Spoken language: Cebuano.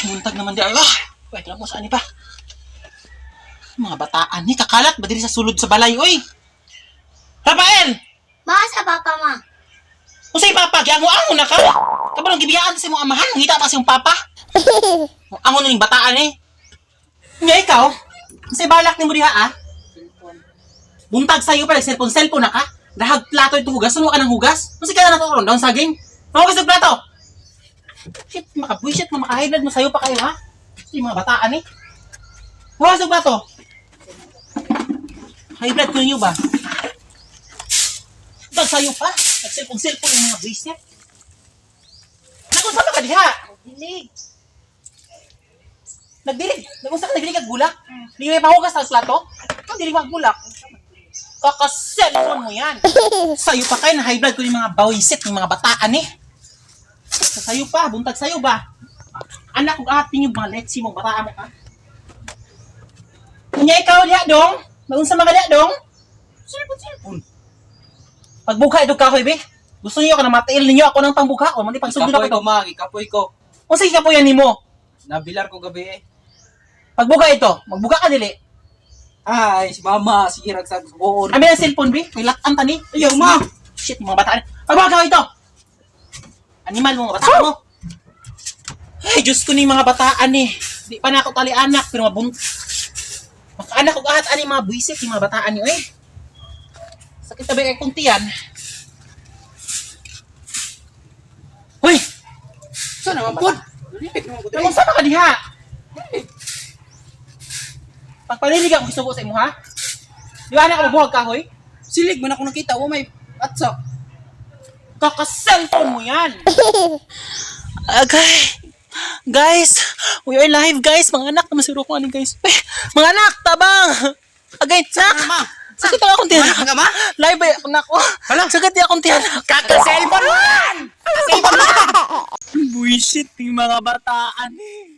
Buntag naman di ay. Ah, wait lang mo saan pa. Mga bataan ni kakalat ba diri sa sulod sa balay oy. Rafael! Baka sa papa, ma. Unsay papa giango-ango na ka? Kabalong gibiyaan sa imong amahan, ngita pa sa imong papa. Ango na ning bataan eh. Nga ikaw, unsay balak nimo diha ah? Buntag sayo pa cellphone cellphone na ka. Dahag plato ito hugas, suno ka ng hugas. Unsay ka na nato ron daon saging? Mahugas og plato. Shit, makabuisit mo, maka-high mo sayo pa kayo ha. Sa mga bataan eh. Hugas og plato. High blood ko ninyo ba? Buntag sayo pa. Nag-cellphone cellphone yung mga buisit. Naku, saan ka diha? Dilig. Nagdilig. Nagunsa ka nagdilig ag bulak? Di may pahugas sa plato? Ikaw dilig mag bulak. Kaka-cellphone mo yan. Sayo pa kayo na high blood ko yung mga bawisit, yung mga bataan eh. Sayo pa, buntag sayo ba? Anak kong ating yung mga letsi mo, bataan mo ka. Kunya ikaw diha dong? Maunsa mga diha dong? Cellphone, cellphone. Pagbugha ito kahoy be. Gusto niyo ka na matiil ninyo ako ng pangbugha o mali pagsugod Ikapoy ako ko ito. ma, ikapoy ko. Unsa gikapoyan nimo? Nabilar ko gabi eh. Pagbuga ito, magbuga ka dili. Ay, si mama, sige ragsag buon. Amin ang cellphone, be. May lakan tani. Ayaw, ma. Shit, mga bataan. Pagbuga ka ito. Animal mo, mga bataan mo. Ay, Diyos ko ni mga bataan eh. Di pa na ako tali anak, pero mabunt. Makaanak ko ahat ani mga buwisit, yung mga bataan niyo eh. Sakit tabi kay kunti yan. Hoy! Saan naman po? Kung saan ka diha? Pagpalilig ako isugo sa imo ha? Di ba anak mabuhag ka, hoy? Silig man ako nakita, wa may atsak. Kaka-cellphone mo yan! Okay. Guys, we are live guys. Mga anak, namasiro ko ano guys. Eh, mga anak, tabang! Agay, nak! Ma! Sakit ang akong tiyan. Ka ma? Live ba anak ko? Sakit yung akong tiyan. Kaka-cellphone man! Buisit yung mga bataan eh.